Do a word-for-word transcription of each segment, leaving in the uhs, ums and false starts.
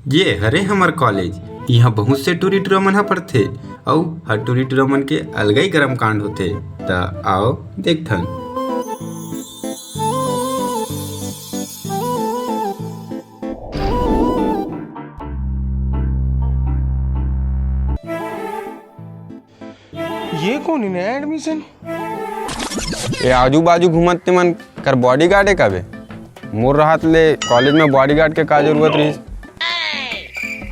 ये हरे हमर कॉलेज। इहाँ बहुत से टूरी टूरा मन ह पढ़थे, अउ हर टूरी टूरा मन के अलगई गरम कांड होथे। त आओ देखथन। ये कोन हे नया एडमिशन? ए आजू बाजू घूमत ते मन कर बॉडीगार्ड हे का बे? मोर रहत ले कॉलेज में बॉडीगार्ड के का जरूरत रहिस?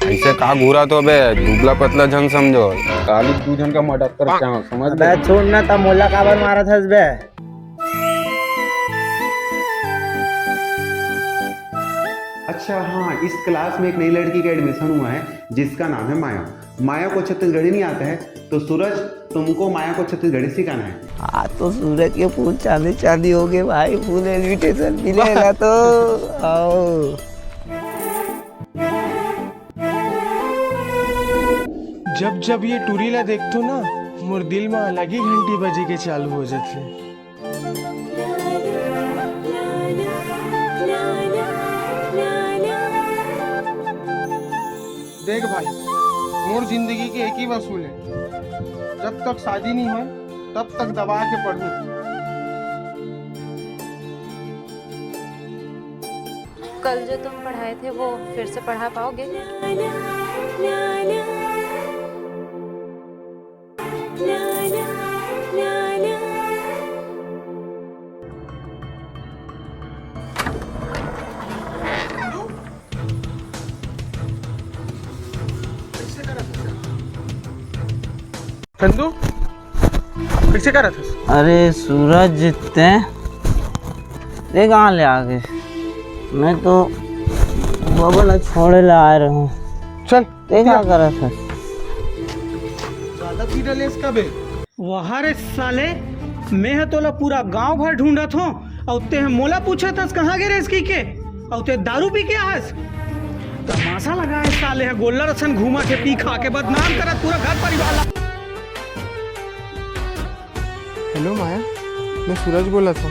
ऐसे का घूरत हो बे, दुबला पतला झन समझो। काली दू झन का मर्डर कर क्या समझ अबे ले? छोड़ ना, त मोला काबर मारत हस बे? अच्छा हाँ, इस क्लास में एक नई लड़की का एडमिशन हुआ है जिसका नाम है माया। माया को छत्तीसगढ़ी नहीं आता है, तो सूरज, तुमको माया को छत्तीसगढ़ी सिखाना है। हाँ, तो सूरज के फूल चांदी चांदी हो गए भाई, फूल इनविटेशन मिलेगा तो आओ। जब जब ये टूरी ला देखथो ना, मोर दिल मा अलग ही घंटी बजे के चालू हो जाथे। देख भाई, मोर जिंदगी के एक ही वसूल है, जब तक शादी नहीं होय, तब तक दबा के पढ़ूं। कल जो तुम पढ़ाए थे, वो फिर से पढ़ा पाओगे? चंदू, कैसे करत हस? अरे सूरज, ते, ते कहाँ ले आ गए? मैं तो बाबा ला छोड़े ला आए रहूं। चल, ते का करत हस? ज्यादा पी डले इसका बे। वाह रे साले, मैं ह तोला पूरा गांव भर ढूंढत हों, अउ ते ह मोला पूछत हस कहाँ गे रेस की के, अउ ते दारू पी के आहस। तमाशा लगा है साले ह, गोल्लर असन घूमत हे पी खा के, बदनाम करत पूरा घर परिवार ला। हेलो माया, मैं सूरज बोलत हों।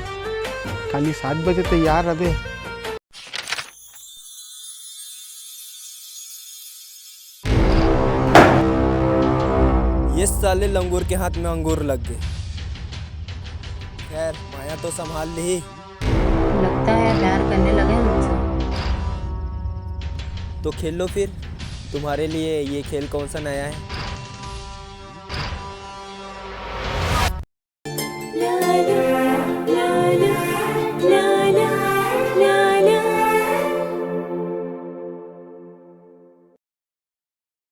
काली सात बजे तैयार रहे। ये साले लंगूर के हाथ में अंगूर लग गए। खैर, माया तो संभाल ली। लगता है प्यार करने लगे मुझसे। तो खेल लो फिर। तुम्हारे लिए ये खेल कौन सा नया है?